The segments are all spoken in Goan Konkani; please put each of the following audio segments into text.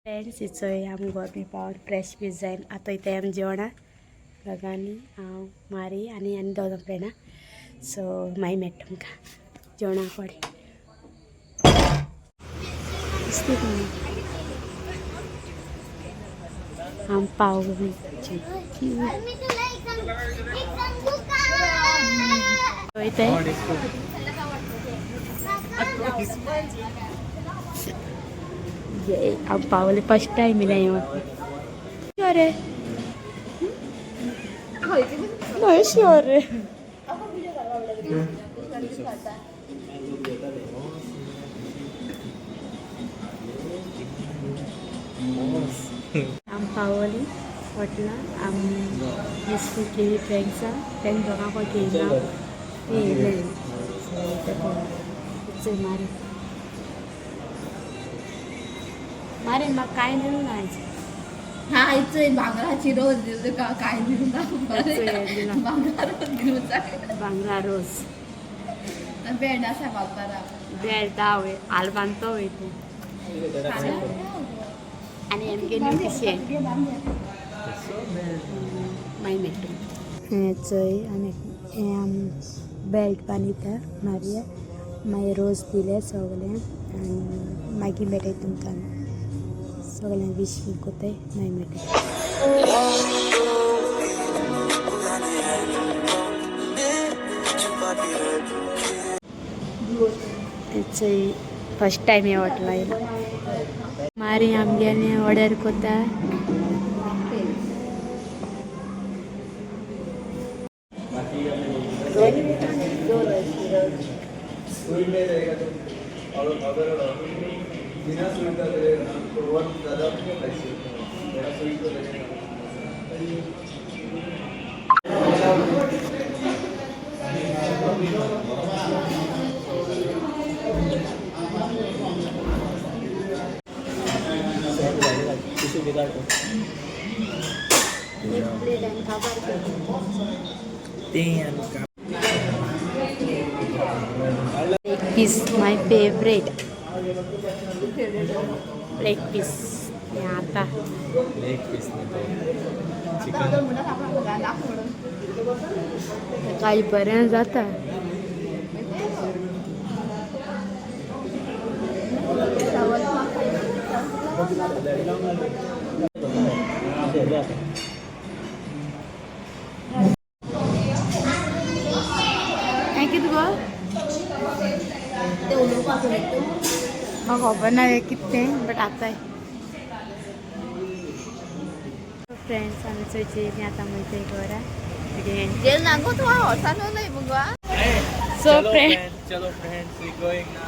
फ्रेंड्स इचोय आम घर बी पावन फ्रेश बी जायन आतां वयताय आमी जेवणाक दोगांनी हांव मारी आनी आनी दोगां फ्रेंडां. सो मागीर मेळटा तुमकां जेवणा कडेन. हांव पाव वयताय. हांव पावलें फर्स्ट टायम येयलें हांवें. श्योर रे? न्हय श्योर रे. आम पावली हॉटेलान. आमी बिस्कीट केली फ्रेंड्सां तेंका दोगांक घेयना ते येयले. सो ते पळोवन मारी मारीन म्हाका कांय दिवंक ना आयज. हा आयचय भांगराची रोज दिव तुका. काय दिवं ना? दिला. भांगरा रोज दिवं जाय. बांगडा रोस. बेड आसा बापारा. बेल्ट वय हाल बांदतो वय तूं आनी आमगे न्यू पिशें मागीर मेळटा. हें चोय आमी हें आम बेल्ट बांदिता मारया. मागीर रोज दिले सगळें आनी मागीर मेळटाय तुमकां. सगळ्यांक विश बी कोताय, मागीर मेळटा. चोय फर्स्ट टायम हे हॉटेला येयला. मारी आमगेलें ऑर्डर कोता. स्वीट नहीं रहेगा तो और अगर बिना स्वीट का करेगा ना तो बहुत ज़्यादा पैसे, थोड़ा स्वीट तो लगेगा. एक प्लेट आनी काबार ते आनी leg piece, my favourite leg piece. हे आता लेग पीस न्ही तो चिकन. काही बरें जाता. हें कितें गो? ते उलोवपाक म्हाका खबर ना हें कितें तें, बट आतां फ्रेंड्स आमी चोय जेयलीं. आतां वयताय घरा. जेल ना गो तूं हॉर्सान उलय मुगो. सो फ्रेंड चलो friends, we going now.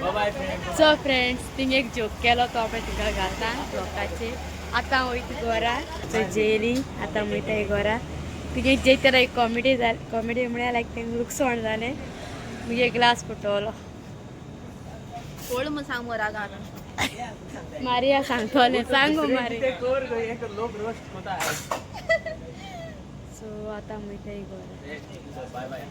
Bye bye friends. So friends, thing एक जोक केलो तो हांव तुमकां घालता ब्लॉगाचेर. आतां वयता घरा. थंय जेयली, आतां वयताय घरा. तुगे जेयतना एक कॉमेडी जाली. कॉमेडी म्हळ्यार लायक तेंका लुकसाण जालें, मुगे ग्लास फुटवलो. कोण म्हूण सांग मो रागान. मारिया सांगतलें. सांग गो मारी. लोक रोस्ट कोता. सो आतां वयताय घरा. Bye bye.